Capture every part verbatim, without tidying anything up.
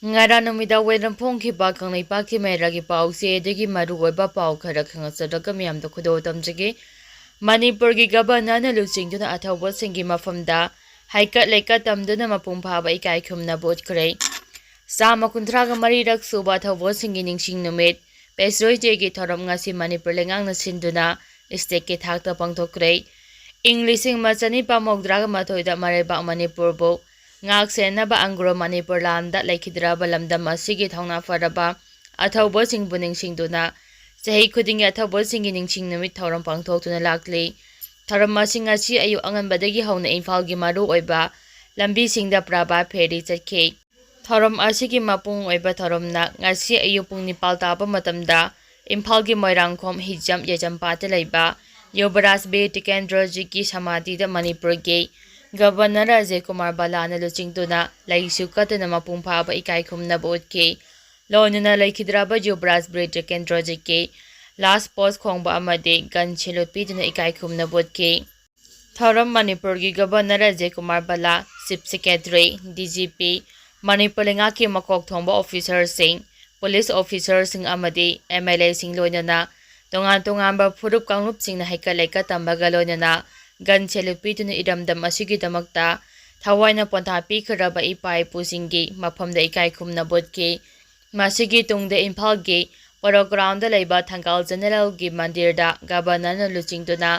ꯉꯔꯥꯡ ꯅꯨꯃꯤꯗꯥꯡ ꯋꯥꯏꯔꯝ ꯐꯣꯡꯈꯤꯕ ꯀꯪꯂꯩꯄꯥꯛꯀꯤ ꯃꯩꯔꯥꯒꯤ ꯄꯥꯎꯆꯦꯗꯒꯤ ꯃꯔꯨꯑꯣꯏꯕ ꯄꯥꯎ ꯈꯔ ꯈꯪꯍꯟꯖꯔꯒ ꯃꯤꯌꯥꯝꯗ ꯈꯨꯗꯣꯜ ꯇꯝꯖꯒꯦ꯫ ꯃꯅꯤꯄꯨꯔꯒꯤ ꯒꯕꯔꯅꯔꯅ ꯂꯨꯆꯤꯡꯗꯨꯅ ꯑꯊꯧꯕꯁꯤꯡꯒꯤ ꯃꯐꯝꯗ ꯍꯩꯀꯠ ꯂꯩꯀꯠ ꯇꯝꯗꯨꯅ ꯃꯄꯨꯡ ꯐꯥꯕ ꯏꯀꯥꯏ ꯈꯨꯝꯅꯕ ꯎꯠꯈ꯭ꯔꯦ꯫ ꯆꯥꯝꯃ ꯀꯨꯟꯊ꯭ꯔꯥꯒ ꯃꯔꯤꯔꯛ ꯁꯨꯕ ꯑꯊꯧꯕꯁꯤꯡꯒꯤ ꯅꯤꯡꯁꯤꯡ ꯅꯨꯃꯤꯠ, ꯄꯦꯁ꯭ꯔꯣꯏ ꯗꯦꯒꯤ ꯊꯧꯔꯝ ꯉꯁꯤ ꯃꯅꯤꯄꯨꯔ ꯂꯩꯉꯥꯛꯅ ꯁꯤꯟꯗꯨꯅ ꯁ꯭ꯇꯦꯠꯀꯤ ꯊꯥꯛꯇ ꯄꯥꯡꯊꯣꯛꯈ꯭ꯔꯦ꯫ ꯏꯪ ꯂꯤꯁꯤꯡ ꯑꯃ ꯆꯅꯤꯄꯥꯟ ꯃꯧꯗ꯭ꯔꯥꯒ ꯃꯥꯊꯣꯏꯗ ꯃꯔꯩꯕꯥꯛ ꯃꯅꯤꯄꯨꯔꯕꯨ ꯉꯥꯛ ꯁꯦꯟꯅꯕ ꯑꯪꯒ꯭ꯔꯣ ꯃꯅꯤꯄꯨꯔ ꯂꯥꯟꯗ ꯂꯩꯈꯤꯗ꯭ꯔꯕ ꯂꯝꯗꯝ ꯑꯁꯤꯒꯤ ꯊꯧꯅꯥ ꯐꯔꯕ ꯑꯊꯧꯕꯁꯤꯡꯕꯨ ꯅꯤꯡꯁꯤꯡꯗꯨꯅ ꯆꯍꯤ ꯈꯨꯗꯤꯡꯒꯤ ꯑꯊꯧꯕꯁꯤꯡꯒꯤ ꯅꯤꯡꯁꯤꯡ ꯅꯨꯃꯤꯠ ꯊꯧꯔꯝ ꯄꯥꯡꯊꯣꯛꯇꯨꯅ ꯂꯥꯛꯂꯤ꯫ ꯊꯧꯔꯝ ꯑꯁꯤ ꯉꯁꯤ ꯑꯌꯨꯛ ꯑꯉꯟꯕꯗꯒꯤ ꯍꯧꯅ ꯏꯝꯐꯥꯜꯒꯤ ꯃꯔꯨꯑꯣꯏꯕ ꯂꯝꯕꯤꯁꯤꯡꯗ ꯄ꯭ꯔꯚꯥꯠ ꯐꯦꯔꯤ ꯆꯠꯈꯤ꯫ ꯊꯧꯔꯝ ꯑꯁꯤꯒꯤ ꯃꯄꯨꯡ ꯑꯣꯏꯕ ꯊꯧꯔꯝꯅ ꯉꯁꯤ ꯑꯌꯨꯛ ꯄꯨꯡ ꯅꯤꯄꯥꯜ ꯇꯥꯕ ꯃꯇꯝꯗ ꯏꯝꯐꯥꯜꯒꯤ ꯃꯣꯏꯔꯥꯡꯈꯣꯝ ꯍꯤꯖꯝ ꯌꯥꯏꯖꯝꯄꯥꯠꯇ ꯂꯩꯕ ꯌꯨꯕꯔꯥꯖ ꯕꯤꯔ ꯇꯤꯀꯦꯟꯗ꯭ꯔꯖꯤꯠꯀꯤ ꯁꯃꯥꯙꯤꯗ ꯃꯅꯤꯄꯨꯔꯒꯤ ꯒꯕꯔꯅꯔ ꯑꯖꯌ ꯀꯨꯃꯥꯔ ꯚꯜꯂꯥꯅ ꯂꯨꯆꯤꯡꯗꯨꯅ ꯂꯩꯁꯨ ꯀꯠꯇꯨꯅ ꯃꯄꯨꯡ ꯐꯥꯕ ꯏꯀꯥꯏ ꯈꯨꯝꯅꯕ ꯎꯠꯈꯤ꯫ ꯂꯣꯏꯅꯅ ꯂꯩꯈꯤꯗ꯭ꯔꯕ ꯌꯨꯕꯔꯥꯖ ꯕꯤꯔ ꯇꯤꯀꯦꯟꯗ꯭ꯔꯖꯤꯠꯀꯤ ꯂꯥꯁ ꯄꯣꯁ ꯈꯣꯡꯕ ꯑꯃꯗꯤ ꯒꯟ ꯁꯦꯂꯨꯠ ꯄꯤꯗꯨꯅ ꯏꯀꯥꯏ ꯈꯨꯝꯅꯕ ꯎꯠꯈꯤ꯫ ꯊꯧꯔꯝ ꯃꯅꯤꯄꯨꯔꯒꯤ governor Ajay Kumar ꯚꯜꯂꯥ, chief secretary, D G P, Manipur ꯂꯩꯉꯥꯛꯀꯤ ꯃꯀꯣꯛ ꯊꯣꯡꯕ ꯑꯣꯐꯤꯁꯔꯁꯤꯡ, ꯄꯨꯂꯤꯁ ꯑꯣꯐꯤꯁꯔꯁꯤꯡ ꯑꯃꯗꯤ ꯑꯦꯝ ꯑꯦꯜ ꯑꯦꯁꯤꯡ ꯂꯣꯏꯅꯅ ꯇꯣꯉꯥꯟ ꯇꯣꯉꯥꯟꯕ ꯐꯨꯔꯨꯞ ꯀꯥꯡꯂꯨꯞꯁꯤꯡꯅ ꯍꯩꯀꯠ ꯂꯩꯀꯠ ꯇꯝꯕꯒ ꯂꯣꯏꯅꯅ ꯒꯟ ꯁꯦꯂꯨꯠ ꯄꯤꯗꯨꯅ ꯏꯔꯝꯗꯝ ꯑꯁꯤꯒꯤꯗꯃꯛꯇ ꯊꯋꯥꯏꯅ ꯄꯣꯟꯊꯥ ꯄꯤꯈ꯭ꯔꯕ ꯏꯄꯥ ꯏꯄꯨꯁꯤꯡꯒꯤ ꯃꯐꯝꯗ ꯏꯀꯥꯏ ꯈꯨꯝꯅꯕ ꯎꯠꯈꯤ꯫ ꯃꯁꯤꯒꯤ ꯇꯨꯡꯗ ꯏꯝꯐꯥꯜꯒꯤ ꯄꯣꯂꯣ ꯒ꯭ꯔꯥꯎꯟꯗ ꯂꯩꯕ ꯊꯪꯒꯥꯜ ꯖꯦꯅꯦꯔꯦꯜꯒꯤ ꯃꯟꯗꯤꯔꯗ ꯒꯕꯔꯅꯔꯅ ꯂꯨꯆꯤꯡꯗꯨꯅ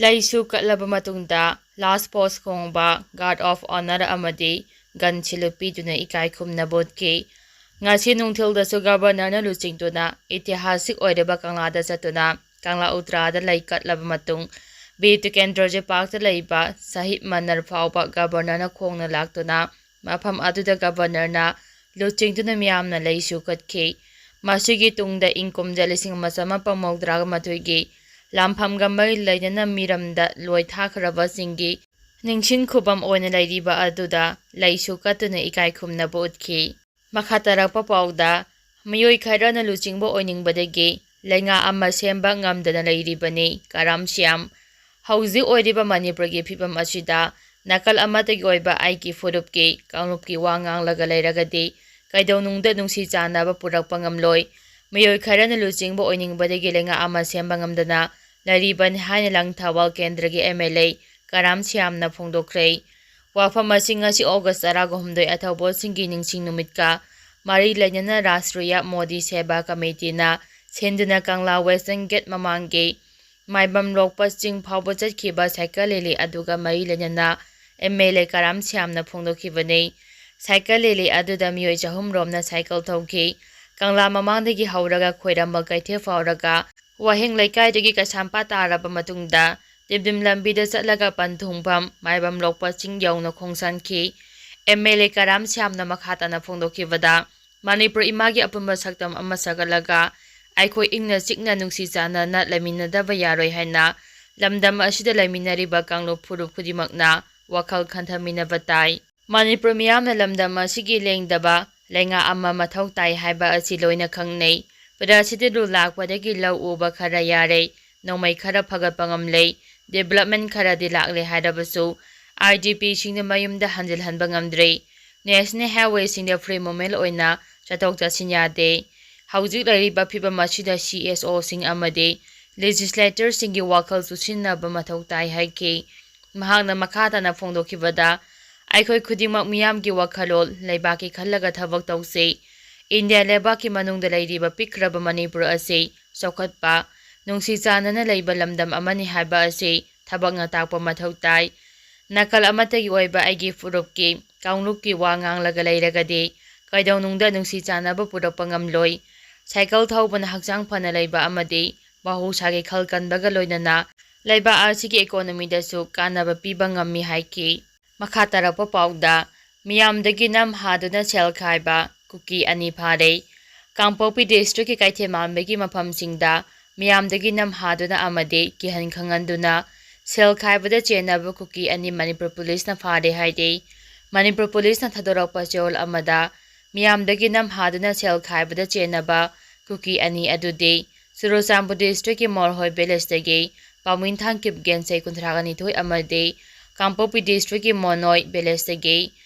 ꯂꯩꯁꯨ ꯀꯠꯂꯕ ꯃꯇꯨꯡꯗ ꯂꯥꯁ ꯄꯣꯁ ꯈꯣꯡꯕ, ꯒꯥꯔꯗ ꯑꯣꯐ ꯑꯣꯅꯔ ꯑꯃꯗꯤ ꯒꯟ ꯁꯦꯂꯨꯠ ꯄꯤꯗꯨꯅ ꯏꯀꯥꯏ ꯈꯨꯝꯅꯕ ꯎꯠꯈꯤ꯫ ꯉꯁꯤ ꯅꯨꯡꯊꯤꯜꯗꯁꯨ ꯒꯕꯔꯅꯔꯅ ꯂꯨꯆꯤꯡꯗꯨꯅ ꯏꯇꯤꯍꯥꯁꯤꯛ ꯑꯣꯏꯔꯕ ꯀꯪꯂꯥꯗ ꯆꯠꯇꯨꯅ ꯀꯪꯂꯥ ꯎꯇ꯭ꯔꯥꯗ ꯂꯩ ꯀꯠꯂꯕ ꯃꯇꯨꯡ ꯕꯤꯔ ꯇꯤꯀꯦꯟꯗ꯭ꯔꯖꯤꯠ ꯄꯥꯔꯛꯇ ꯂꯩꯕ ꯁꯍꯤꯗ ꯃꯟꯗꯤꯔ ꯐꯥꯎꯕ ꯒꯕꯔꯅꯔꯅ ꯈꯣꯡꯅ ꯂꯥꯛꯇꯨꯅ ꯃꯐꯝ ꯑꯗꯨꯗ ꯒꯕꯔꯅꯔꯅ ꯂꯨꯆꯤꯡꯗꯨꯅ ꯃꯤꯌꯥꯝꯅ ꯂꯩꯁꯨ ꯀꯠꯈꯤ꯫ ꯃꯁꯤꯒꯤ ꯇꯨꯡꯗ ꯏꯪ ꯀꯨꯝꯖꯥ ꯂꯤꯁꯤꯡ ꯑꯃ ꯆꯃꯥꯄꯟ ꯃꯧꯗ꯭ꯔꯥꯒ ꯃꯥꯊꯣꯏꯒꯤ ꯂꯥꯟꯐꯝꯒ ꯃꯔꯤ ꯂꯩꯅꯅ ꯃꯤꯔꯝꯗ ꯂꯣꯏ ꯊꯥꯈ꯭ꯔꯕꯁꯤꯡꯒꯤ ꯅꯤꯡꯁꯤꯡ ꯈꯨꯕꯝ ꯑꯣꯏꯅ ꯂꯩꯔꯤꯕ ꯑꯗꯨꯗ ꯂꯩꯁꯨ ꯀꯠꯇꯨꯅ ꯏꯀꯥꯏ ꯈꯨꯝꯅꯕ ꯎꯠꯈꯤ꯫ ꯃꯈꯥ ꯇꯥꯔꯛꯄ ꯄꯥꯎꯗ, ꯃꯤꯑꯣꯏ ꯈꯔꯅ ꯂꯨꯆꯤꯡꯕ ꯑꯣꯏꯅꯤꯡꯕꯗꯒꯤ ꯂꯩꯉꯥꯛ ꯑꯃ ꯁꯦꯝꯕ ꯉꯝꯗꯅ ꯂꯩꯔꯤꯕꯅꯤ꯫ ꯀꯔꯥꯝ ꯁ꯭ꯌꯥꯝ꯫ ꯍꯧꯖꯤꯛ ꯑꯣꯏꯔꯤꯕ ꯃꯅꯤꯄꯨꯔꯒꯤ ꯐꯤꯕꯝ ꯑꯁꯤꯗ ꯅꯥꯀꯜ ꯑꯃꯠꯇꯒꯤ ꯑꯣꯏꯕ ꯑꯩꯒꯤ ꯐꯨꯔꯨꯞꯀꯤ ꯀꯥꯡꯂꯨꯞꯀꯤ ꯋꯥ ꯉꯥꯡꯂꯒ ꯂꯩꯔꯒꯗꯤ ꯀꯩꯗꯧꯅꯨꯡꯗ ꯅꯨꯡꯁꯤ ꯆꯥꯟꯅꯕ ꯄꯨꯔꯛꯄ ꯉꯝꯂꯣꯏ꯫ ꯃꯤꯑꯣꯏ ꯈꯔꯅ ꯂꯨꯆꯤꯡꯕ ꯑꯣꯏꯅꯤꯡꯕꯗꯒꯤ ꯂꯩꯉꯥꯛ ꯑꯃ ꯁꯦꯝꯕ ꯉꯝꯗꯅ ꯂꯩꯔꯤꯕꯅꯤ ꯍꯥꯏꯅ ꯂꯪꯊꯕꯥꯜ ꯀꯦꯟꯗ꯭ꯔꯒꯤ M L A ꯀꯔꯥꯝ ꯁ꯭ꯌꯥꯝꯅ ꯐꯣꯡꯗꯣꯛꯈ꯭ꯔꯦ꯫ ꯋꯥꯐꯝ ꯑꯁꯤ ꯉꯁꯤ August ꯇꯔꯥꯒ ꯍꯨꯝꯗꯣꯏ ꯑꯊꯧꯕꯁꯤꯡꯒꯤ ꯅꯤꯡꯁꯤꯡ ꯅꯨꯃꯤꯠꯀ ꯃꯔꯤ ꯂꯩꯅꯅ ꯔꯥꯁꯇ꯭ꯔꯤꯌꯥ ꯃꯣꯗꯤ ꯁꯦꯕꯥ ꯀꯃꯤꯇꯤꯅ ꯁꯤꯟꯗꯨꯅ ꯀꯪꯂꯥ Western Gate ꯃꯃꯥꯡꯒꯤ ꯃꯥꯏꯕꯝ ꯂꯣꯛꯄ ꯆꯤꯡ ꯐꯥꯎꯕ ꯆꯠꯈꯤꯕ cycle rally ꯑꯗꯨꯒ ꯃꯔꯤ ꯂꯩꯅꯅ M L A Karam ꯁ꯭ꯌꯥꯝꯅ ꯐꯣꯡꯗꯣꯛꯈꯤꯕꯅꯤ꯫ Cycle rally ꯑꯗꯨꯗ ꯃꯤꯑꯣꯏ ꯆꯍꯨꯝ ꯔꯣꯝꯅ cycle ꯊꯧꯈꯤ꯫ ꯀꯪꯂꯥ ꯃꯃꯥꯡꯗꯒꯤ ꯍꯧꯔꯒ ꯈꯣꯏꯔꯝꯕ ꯀꯩꯊꯦꯜ ꯐꯥꯎꯔꯒ ꯋꯥꯍꯦꯡ ꯂꯩꯀꯥꯏꯗꯒꯤ ꯀꯩꯁꯥꯝꯄꯥꯠ ꯇꯥꯔꯕ ꯃꯇꯨꯡꯗ ꯇꯤꯝꯗꯤꯝ ꯂꯝꯕꯤꯗ ꯆꯠꯂꯒ ꯄꯟꯊꯨꯡꯐꯝ ꯃꯥꯏꯕꯝ ꯂꯣꯛꯄ ꯆꯤꯡ ꯌꯧꯅ ꯈꯣꯡꯁꯥꯟꯈꯤ꯫ M L A ꯀꯔꯥꯝ ꯁ꯭ꯌꯥꯝꯅ ꯃꯈꯥ ꯇꯥꯅ ꯐꯣꯡꯗꯣꯛꯈꯤꯕꯗ, ꯃꯅꯤꯄꯨꯔ ꯏꯃꯥꯒꯤ ꯑꯄꯨꯟꯕ ꯁꯛꯇꯝ ꯑꯃ ꯁꯥꯒꯠꯂꯒ ꯑꯩꯈꯣꯏ ꯏꯪꯅ ꯆꯤꯛꯅ ꯅꯨꯡꯁꯤ ꯆꯥꯟꯅꯅ ꯂꯩꯃꯤꯟꯅꯗꯕ ꯌꯥꯔꯣꯏ ꯍꯥꯏꯅ ꯂꯝꯗꯝ ꯑꯁꯤꯗ ꯂꯩꯃꯤꯟꯅꯔꯤꯕ ꯀꯥꯡꯂꯨꯞ ꯐꯨꯔꯨꯞ ꯈꯨꯗꯤꯡꯃꯛꯅ ꯋꯥꯈꯜ ꯈꯟꯊꯃꯤꯟꯅꯕ ꯇꯥꯏ꯫ ꯃꯅꯤꯄꯨꯔ ꯃꯤꯌꯥꯝꯅ ꯂꯝꯗꯝ ꯑꯁꯤꯒꯤ ꯂꯦꯡꯗꯕ ꯂꯩꯉꯥꯛ ꯑꯃ ꯃꯊꯧ ꯇꯥꯏ ꯍꯥꯏꯕ ꯑꯁꯤ ꯂꯣꯏꯅ ꯈꯪꯅꯩ꯫ ꯄ꯭ꯔꯖꯥꯁꯤꯗ ꯂꯨ ꯂꯥꯛꯄꯗꯒꯤ ꯂꯧ ꯎꯕ ꯈꯔ ꯌꯥꯔꯦ, ꯅꯣꯡꯃꯩ ꯈꯔ ꯐꯒꯠꯄ ꯉꯝꯂꯦ, development ꯈꯔꯗꯤ ꯂꯥꯛꯂꯦ ꯍꯥꯏꯔꯕꯁꯨ, I D P ꯁꯤꯡꯅ ꯃꯌꯨꯝꯗ ꯍꯟꯖꯤꯜꯍꯟꯕ ꯉꯝꯗ꯭ꯔꯦ꯫ National highway ꯁꯤꯡꯗ free movement ꯑꯣꯏꯅ ꯆꯠꯊꯣꯛ ꯆꯠꯁꯤꯟ ꯌꯥꯗꯦ꯫ ꯍꯧꯖꯤꯛ ꯂꯩꯔꯤꯕ ꯐꯤꯕꯝ ꯑꯁꯤꯗ C S O ꯁꯤꯡ ꯑꯃꯗꯤ legislator ꯁꯤꯡꯒꯤ ꯋꯥꯈꯜ ꯆꯨꯁꯤꯟꯅꯕ ꯃꯊꯧ ꯇꯥꯏ ꯍꯥꯏꯈꯤ꯫ ꯃꯍꯥꯛꯅ ꯃꯈꯥ ꯇꯥꯅ ꯐꯣꯡꯗꯣꯛꯈꯤꯕꯗ, ꯑꯩꯈꯣꯏ ꯈꯨꯗꯤꯡꯃꯛ ꯃꯤꯌꯥꯝꯒꯤ ꯋꯥꯈꯜꯂꯣꯟ, ꯂꯩꯕꯥꯛꯀꯤ ꯈꯜꯂꯒ ꯊꯕꯛ ꯇꯧꯁꯤ꯫ ꯏꯟꯗꯤꯌꯥ ꯂꯩꯕꯥꯛꯀꯤ ꯃꯅꯨꯡꯗ ꯂꯩꯔꯤꯕ ꯄꯤꯛꯈ꯭ꯔꯕ ꯃꯅꯤꯄꯨꯔ ꯑꯁꯤ ꯆꯥꯎꯈꯠꯄ, ꯅꯨꯡꯁꯤ ꯆꯥꯟꯅꯅ ꯂꯩꯕ ꯂꯝꯗꯝ ꯑꯃꯅꯤ ꯍꯥꯏꯕ ꯑꯁꯤ ꯊꯕꯛꯅ ꯇꯥꯛꯄ ꯃꯊꯧ ꯇꯥꯏ꯫ ꯅꯥꯀꯜ ꯑꯃꯠꯇꯒꯤ ꯑꯣꯏꯕ ꯑꯩꯒꯤ ꯐꯨꯔꯨꯞꯀꯤ ꯀꯥꯡꯂꯨꯞꯀꯤ ꯋꯥ ꯉꯥꯡꯂꯒ ꯂꯩꯔꯒꯗꯤ ꯀꯩꯗꯧꯅꯨꯡꯗ ꯅꯨꯡꯁꯤ ꯆꯥꯟꯅꯕ ꯄꯨꯔꯛꯄ ꯉꯝꯂꯣꯏ꯫ Cycle ꯊꯧꯕꯅ ꯍꯛꯆꯥꯡ ꯐꯅ ꯂꯩꯕ ꯑꯃꯗꯤ ꯃꯍꯧꯁꯥꯒꯤ ꯈꯜ ꯀꯟꯕꯒ ꯂꯣꯏꯅꯅ ꯂꯩꯕꯥꯛ ꯑꯁꯤꯒꯤ economy ꯗꯁꯨ ꯀꯥꯟꯅꯕ ꯄꯤꯕ ꯉꯝꯃꯤ ꯍꯥꯏꯈꯤ꯫ ꯃꯈꯥ ꯇꯥꯔꯛꯄ ꯄꯥꯎꯗ, ꯃꯤꯌꯥꯝꯗꯒꯤ ꯅꯝ ꯍꯥꯗꯨꯅ ꯁꯦꯜ ꯈꯥꯏꯕ ꯀꯨꯀꯤ ꯑꯅꯤ ꯐꯥꯔꯦ꯫ ꯀꯥꯡꯄꯣꯛꯄꯤ district ꯀꯤ ꯀꯩꯊꯦꯜ ꯃꯥꯟꯕꯒꯤ ꯃꯐꯝꯁꯤꯡꯗ ꯃꯤꯌꯥꯝꯗꯒꯤ ꯅꯝ ꯍꯥꯗꯨꯅ ꯑꯃꯗꯤ ꯀꯤꯍꯟ ꯈꯪꯍꯟꯗꯨꯅ ꯁꯦꯜ ꯈꯥꯏꯕꯗ ꯆꯦꯟꯅꯕ ꯀꯨꯀꯤ ꯑꯅꯤ ꯃꯅꯤꯄꯨꯔ ꯄꯨꯂꯤꯁꯅ ꯐꯥꯔꯦ ꯍꯥꯏꯔꯤ꯫ ꯃꯅꯤꯄꯨꯔ ꯄꯨꯂꯤꯁꯅ ꯊꯥꯗꯣꯔꯛꯄ ꯆꯦꯔꯣꯜ ꯑꯃꯗ, ꯃꯤꯌꯥꯝꯗꯒꯤ ꯅꯝ ꯍꯥꯗꯨꯅ ꯁꯦꯜ ꯈꯥꯏꯕꯗ ꯆꯦꯟꯅꯕ ꯀꯨꯀꯤ ꯑꯅꯤ ꯑꯗꯨꯗꯤ ꯆꯨꯔꯆꯥꯟꯄꯨꯔ district ꯀꯤ ꯃꯣꯔꯍꯣꯏ village ꯇꯒꯤ ꯄꯥꯎꯃꯤꯟꯊꯥꯡ ꯀꯤꯞꯒꯦꯟ, ꯆꯍꯤ ꯀꯨꯟꯊ꯭ꯔꯥꯒ ꯅꯤꯊꯣꯏ ꯑꯃꯗꯤ ꯀꯥꯡꯄꯣꯛꯄꯤ district ꯀꯤ ꯃꯣꯅꯣꯏ village ꯇꯒꯤ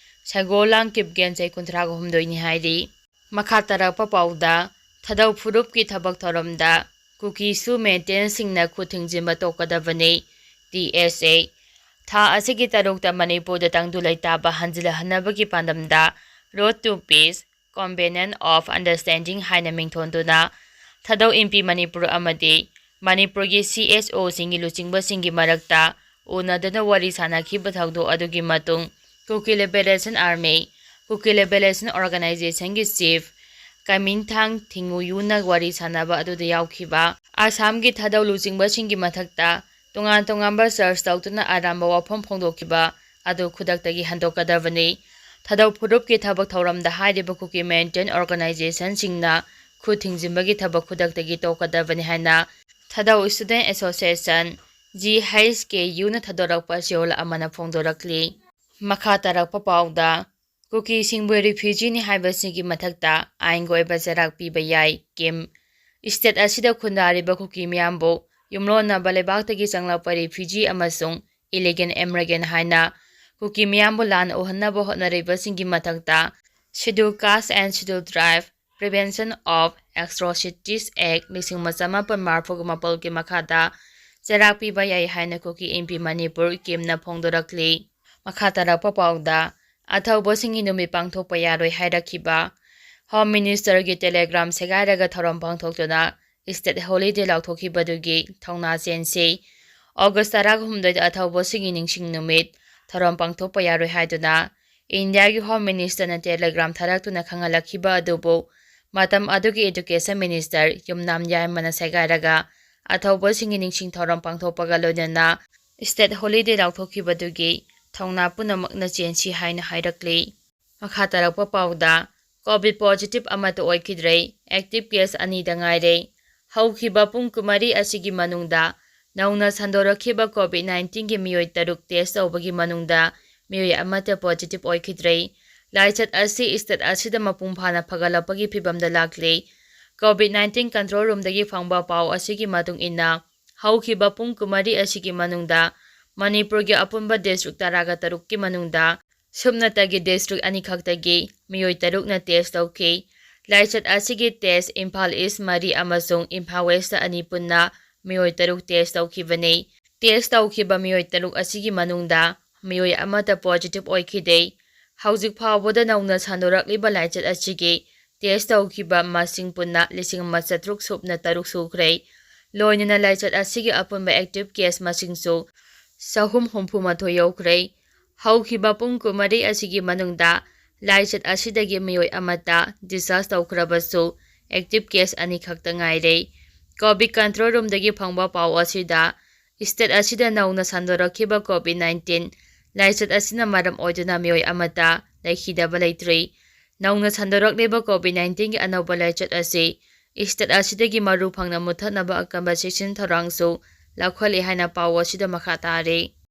ꯁꯒꯣꯜ ꯂꯥꯡ ꯀꯤꯞꯒꯦꯟ ꯆꯍꯤ ꯀꯨꯟꯊ꯭ꯔꯥꯒ ꯍꯨꯝꯗꯣꯏꯅꯤ ꯍꯥꯏꯔꯤ꯫ ꯃꯈꯥ ꯇꯥꯔꯛꯄ ꯄꯥꯎꯗ, ꯊꯥꯗꯧ ꯐꯨꯔꯨꯞꯀꯤ ꯊꯕꯛ ꯊꯧꯔꯝꯗ ꯀꯨꯀꯤꯁꯨ ꯃꯦꯟꯇꯦꯟꯁꯤꯡꯅ ꯈꯨꯠ ꯊꯤꯡꯖꯤꯟꯕ ꯇꯣꯛꯀꯗꯕꯅꯤ, ꯇꯤ ꯑꯦꯁ ꯑꯦ꯫ ꯊꯥ ꯑꯁꯤꯒꯤ ꯇꯔꯨꯛꯇ ꯃꯅꯤꯄꯨꯔꯗ ꯇꯪꯗꯨ ꯂꯩꯇꯥꯕ ꯍꯟꯖꯤꯜꯍꯟꯅꯕꯒꯤ ꯄꯥꯟꯗꯝꯗ Road to Peace, Covenant of Understanding ꯍꯥꯏꯅ ꯃꯤꯡꯊꯣꯟꯗꯨꯅ ꯊꯥꯗꯧ ꯏꯝꯄꯤ ꯃꯅꯤꯄꯨꯔ ꯑꯃꯗꯤ ꯃꯅꯤꯄꯨꯔꯒꯤ ꯁꯤ ꯑꯦꯁ ꯑꯣꯁꯤꯡꯒꯤ ꯂꯨꯆꯤꯡꯕꯁꯤꯡꯒꯤ ꯃꯔꯛꯇ ꯎꯅꯗꯨꯅ ꯋꯥꯔꯤ ꯁꯥꯅꯈꯤꯕ ꯊꯧꯗꯣꯛ ꯑꯗꯨꯒꯤ ꯃꯇꯨꯡ ꯀꯨꯀꯤ ꯂꯤꯕꯔꯦꯁꯟ ꯑꯥꯔꯃꯤ, ꯀꯨꯀꯤ ꯂꯤꯕꯔꯦꯁꯟ ꯑꯣꯔꯒꯅꯥꯏꯖꯦꯁꯟꯒꯤ ꯆꯤꯐ ꯀꯥꯃꯤꯟꯊꯥꯡ ꯊꯤꯡꯉꯨꯌꯨꯅ ꯋꯥꯔꯤ ꯁꯥꯅꯕ ꯑꯗꯨꯗ ꯌꯥꯎꯈꯤꯕ ꯑꯁꯥꯝꯒꯤ ꯊꯥꯗꯧ ꯂꯨꯆꯤꯡꯕꯁꯤꯡꯒꯤ ꯃꯊꯛꯇ ꯇꯣꯉꯥꯟ ꯇꯣꯉꯥꯟꯕ ꯆꯔꯆ ꯇꯧꯗꯨꯅ ꯑꯔꯥꯟꯕ ꯋꯥꯐꯝ ꯐꯣꯡꯗꯣꯛꯈꯤꯕ ꯑꯗꯨ ꯈꯨꯗꯛꯇꯒꯤ ꯍꯟꯗꯣꯛꯀꯗꯕꯅꯤ꯫ ꯊꯥꯗꯧ ꯐꯨꯔꯨꯞꯀꯤ ꯊꯕꯛ ꯊꯧꯔꯝꯗ ꯍꯥꯏꯔꯤꯕ ꯀꯨꯀꯤ ꯃꯦꯟꯇꯦꯟ ꯑꯣꯔꯒꯅꯥꯏꯖꯦꯁꯟꯁꯤꯡꯅ ꯈꯨꯠ ꯊꯤꯡꯖꯤꯟꯕꯒꯤ ꯊꯕꯛ ꯈꯨꯗꯛꯇꯒꯤ ꯇꯣꯛꯀꯗꯕꯅꯤ ꯍꯥꯏꯅ ꯊꯥꯗꯧ ꯁ꯭ꯇꯨꯗꯦꯟ ꯑꯦꯁꯣꯁꯤꯌꯦꯁꯟ, ꯖꯤ ꯑꯩꯆ ꯀꯦ ꯌꯨꯅ ꯊꯥꯗꯣꯔꯛꯄ ꯆꯦꯔꯣꯜ ꯑꯃꯅ ꯐꯣꯡꯗꯣꯔꯛꯂꯤ꯫ ꯃꯈꯥ ꯇꯥꯔꯛꯄ ꯄꯥꯎꯗ, ꯀꯨꯀꯤꯁꯤꯡꯕꯨ ꯔꯤꯐ꯭ꯌꯨꯖꯤꯅꯤ ꯍꯥꯏꯕꯁꯤꯒꯤ ꯃꯊꯛꯇ ꯑꯥꯏꯟꯒꯤ ꯑꯣꯏꯕ ꯆꯩꯔꯥꯛ ꯄꯤꯕ ꯌꯥꯏ, ꯀꯤꯝ꯫ ꯁ꯭ꯇꯦꯠ ꯑꯁꯤꯗ ꯈꯨꯟꯗꯥꯔꯤꯕ ꯀꯨꯀꯤ ꯃꯤꯌꯥꯝꯕꯨ ꯌꯨꯝꯂꯣꯟꯅꯕ ꯂꯩꯕꯥꯛꯇꯒꯤ ꯆꯪꯂꯛꯄ ꯔꯤꯐ꯭ꯌꯨꯖꯤ ꯑꯃꯁꯨꯡ ꯏꯂꯤꯒꯦꯟ ꯏꯃꯤꯒ꯭ꯔꯦꯟ ꯍꯥꯏꯅ ꯀꯨꯀꯤ ꯃꯤꯌꯥꯝꯕꯨ ꯂꯥꯟꯅ ꯎꯍꯟꯅꯕ ꯍꯣꯠꯅꯔꯤꯕꯁꯤꯡꯒꯤ ꯃꯊꯛꯇ Scheduled Caste and Scheduled Tribe Prevention of Atrocities Act ꯂꯤꯁꯤꯡ ꯑꯃ ꯆꯃꯥꯄꯟ ꯃꯔꯤꯐꯨ ꯃꯥꯄꯜꯒꯤ ꯃꯈꯥꯗ ꯆꯩꯔꯥꯛ ꯄꯤꯕ ꯌꯥꯏ ꯍꯥꯏꯅ ꯀꯨꯀꯤ ꯏꯝꯄꯤ ꯃꯅꯤꯄꯨꯔ, ꯀꯤꯝꯅ ꯐꯣꯡꯗꯣꯔꯛꯂꯤ꯫ ꯃꯈꯥ ꯇꯥꯔꯛꯄ ꯄꯥꯎꯗ, ꯑꯊꯧꯕꯁꯤꯡꯒꯤ ꯅꯨꯃꯤꯠ ꯄꯥꯡꯊꯣꯛꯄ ꯌꯥꯔꯣꯏ ꯍꯥꯏꯔꯛꯈꯤꯕ ꯍꯣꯝ ꯃꯤꯅꯤꯁꯇꯔꯒꯤ ꯇꯦꯂꯦꯒ꯭ꯔꯥꯝ ꯁꯦꯒꯥꯏꯔꯒ ꯊꯧꯔꯝ ꯄꯥꯡꯊꯣꯛꯇꯨꯅ ꯁ꯭ꯇꯦꯠ ꯍꯣꯂꯤꯗꯦ ꯂꯥꯎꯊꯣꯛꯈꯤꯕꯗꯨꯒꯤ ꯊꯧꯅꯥ ꯆꯦꯟꯁꯤ꯫ ꯑꯣꯒꯁ ꯇꯔꯥꯍꯨꯝꯗꯣꯏꯗ ꯑꯊꯧꯕꯁꯤꯡꯒꯤ ꯅꯤꯡꯁꯤꯡ ꯅꯨꯃꯤꯠ ꯊꯧꯔꯝ ꯄꯥꯡꯊꯣꯛꯄ ꯌꯥꯔꯣꯏ ꯍꯥꯏꯗꯨꯅ ꯏꯟꯗꯤꯌꯥꯒꯤ ꯍꯣꯝ ꯃꯤꯅꯤꯁꯇꯔꯅ ꯇꯦꯂꯦꯒ꯭ꯔꯥꯝ ꯊꯥꯔꯛꯇꯨꯅ ꯈꯪꯍꯜꯂꯛꯈꯤꯕ ꯑꯗꯨꯕꯨ ꯃꯇꯝ ꯑꯗꯨꯒꯤ ꯏꯗꯨꯀꯦꯁꯟ ꯃꯤꯅꯤꯁꯇꯔ ꯌꯨꯝꯅꯥꯝ ꯌꯥꯏꯃꯅ ꯁꯦꯒꯥꯏꯔꯒ ꯑꯊꯧꯕꯁꯤꯡꯒꯤ ꯅꯤꯡꯁꯤꯡ ꯊꯧꯔꯝ ꯄꯥꯡꯊꯣꯛꯄꯒ ꯂꯣꯏꯅꯅ ꯁ꯭ꯇꯦꯠ ꯍꯣꯂꯤꯗꯦ ꯂꯥꯎꯊꯣꯛꯈꯤꯕꯗꯨꯒꯤ ꯊꯧꯅꯥ ꯄꯨꯝꯅꯃꯛꯅ ꯆꯦꯟꯁꯤ ꯍꯥꯏꯅ ꯍꯥꯏꯔꯛꯂꯤ꯫ ꯃꯈꯥ ꯇꯥꯔꯛꯄ ꯄꯥꯎꯗ, ꯀꯣꯚꯤꯗ ꯄꯣꯖꯤꯇꯤꯚ ꯑꯃꯠꯇ ꯑꯣꯏꯈꯤꯗ꯭ꯔꯦ, ꯑꯦꯛꯇꯤꯚ ꯀꯦꯁ ꯑꯅꯤꯗ ꯉꯥꯏꯔꯦ꯫ ꯍꯧꯈꯤꯕ ꯄꯨꯡ ꯀꯨꯟꯃꯔꯤ ꯑꯁꯤꯒꯤ ꯃꯅꯨꯡꯗ ꯅꯧꯅ ꯁꯟꯗꯣꯔꯛꯈꯤꯕ ꯀꯣꯚꯤꯗ ꯅꯥꯏꯟꯇꯤꯟꯒꯤ ꯃꯤꯑꯣꯏ ꯇꯔꯨꯛ ꯇꯦꯁ ꯇꯧꯕꯒꯤ ꯃꯅꯨꯡꯗ ꯃꯤꯑꯣꯏ ꯑꯃꯠꯇ ꯄꯣꯖꯤꯇꯤꯚ ꯑꯣꯏꯈꯤꯗ꯭ꯔꯦ꯫ ꯂꯥꯏꯆꯠ ꯑꯁꯤ ꯁ꯭ꯇꯦꯠ ꯑꯁꯤꯗ ꯃꯄꯨꯡ ꯐꯥꯅ ꯐꯒꯠꯂꯛꯄꯒꯤ ꯐꯤꯚꯝꯗ ꯂꯥꯛꯂꯦ꯫ ꯀꯣꯚꯤꯗ ꯅꯥꯏꯟꯇꯤꯟ ꯀꯟꯇ꯭ꯔꯣꯜ ꯔꯨꯝꯗꯒꯤ ꯐꯪꯕ ꯄꯥꯎ ꯑꯁꯤꯒꯤ ꯃꯇꯨꯡ ꯏꯟꯅ, ꯍꯧꯈꯤꯕ ꯄꯨꯡ ꯀꯨꯟꯃꯔꯤ ꯑꯁꯤꯒꯤ ꯃꯅꯨꯡꯗ ꯃꯅꯤꯄꯨꯔꯒꯤ ꯑꯄꯨꯟꯕ ꯗꯤꯁꯇ꯭ꯔꯤꯛ ꯇꯔꯥꯒ ꯇꯔꯨꯛꯀꯤ ꯃꯅꯨꯡꯗ ꯁꯨꯞꯅꯇꯒꯤ district ꯑꯅꯤꯈꯛꯇꯒꯤ ꯃꯤꯑꯣꯏ ꯇꯔꯨꯛꯅ test ꯇꯧꯈꯤ꯫ ꯂꯥꯏꯆꯠ ꯑꯁꯤꯒꯤ test ꯏꯝꯐꯥꯜ East ꯃꯔꯤ ꯑꯃꯁꯨꯡ ꯏꯝꯐꯥꯜ West ꯑꯅꯤ ꯄꯨꯟꯅ ꯃꯤꯑꯣꯏ ꯇꯔꯨꯛ test ꯇꯧꯈꯤꯕꯅꯤ꯫ Test ꯇꯧꯈꯤꯕ ꯃꯤꯑꯣꯏ ꯇꯔꯨꯛ ꯑꯁꯤꯒꯤ ꯃꯅꯨꯡꯗ ꯃꯤꯑꯣꯏ ꯑꯃꯠꯇ positive ꯑꯣꯏꯈꯤꯗꯦ꯫ ꯍꯧꯖꯤꯛ ꯐꯥꯎꯕꯗ ꯅꯧꯅ ꯁꯟꯗꯣꯔꯛꯂꯤꯕ ꯂꯥꯏꯆꯠ ꯑꯁꯤꯒꯤ test ꯇꯧꯈꯤꯕ ꯃꯁꯤꯡ ꯄꯨꯟꯅ ꯂꯤꯁꯤꯡ ꯑꯃ ꯆꯥꯇ꯭ꯔꯨꯛ ꯁꯨꯞꯅ ꯇꯔꯨꯛ ꯁꯨꯈ꯭ꯔꯦ꯫ ꯂꯣꯏꯅꯅ ꯂꯥꯏꯆꯠ ꯑꯁꯤꯒꯤ ꯑꯄꯨꯟꯕ active case ꯃꯁꯤꯡꯁꯨ ꯆꯍꯨꯝ ꯍꯨꯝꯐꯨ ꯃꯥꯊꯣꯏ ꯌꯧꯈ꯭ꯔꯦ꯫ ꯍꯧꯈꯤꯕ ꯄꯨꯡ ꯀꯨꯟꯃꯔꯤ ꯑꯁꯤꯒꯤ ꯃꯅꯨꯡꯗ ꯂꯥꯏꯆꯠ ꯑꯁꯤꯗꯒꯤ ꯃꯤꯑꯣꯏ ꯑꯃꯠꯇ discharge ꯇꯧꯈ꯭ꯔꯕꯁꯨ, active case ꯑꯅꯤꯈꯛꯇ ꯉꯥꯏꯔꯦ꯫ COVID control roomꯗꯒꯤ ꯐꯪꯕ ꯄꯥꯎ ꯑꯁꯤꯗ, state ꯑꯁꯤꯗ ꯅꯧꯅ ꯁꯟꯗꯣꯔꯛꯈꯤꯕ COVID nineteen ꯂꯥꯏꯆꯠ ꯑꯁꯤꯅ ꯃꯔꯝ ꯑꯣꯏꯗꯨꯅ ꯃꯤꯑꯣꯏ ꯑꯃꯠꯇ ꯂꯩꯈꯤꯗꯕ ꯂꯩꯇ꯭ꯔꯤ꯫ ꯅꯧꯅ ꯁꯟꯗꯣꯔꯛꯂꯤꯕ COVID nineteenꯒꯤ ꯑꯅꯧꯕ ꯂꯥꯏꯆꯠ ꯑꯁꯤ state ꯑꯁꯤꯗꯒꯤ ꯃꯔꯨ ꯐꯪꯅ ꯃꯨꯠꯊꯠꯅꯕ ꯑꯀꯟꯕ ꯆꯦꯛꯁꯤꯟ ꯊꯧꯔꯥꯡꯁꯨ ꯂꯧꯈꯠꯂꯤ ꯍꯥꯏꯅ ꯄꯥꯎ ꯑꯁꯤꯗ ꯃꯈꯥ ꯇꯥꯔꯤ꯫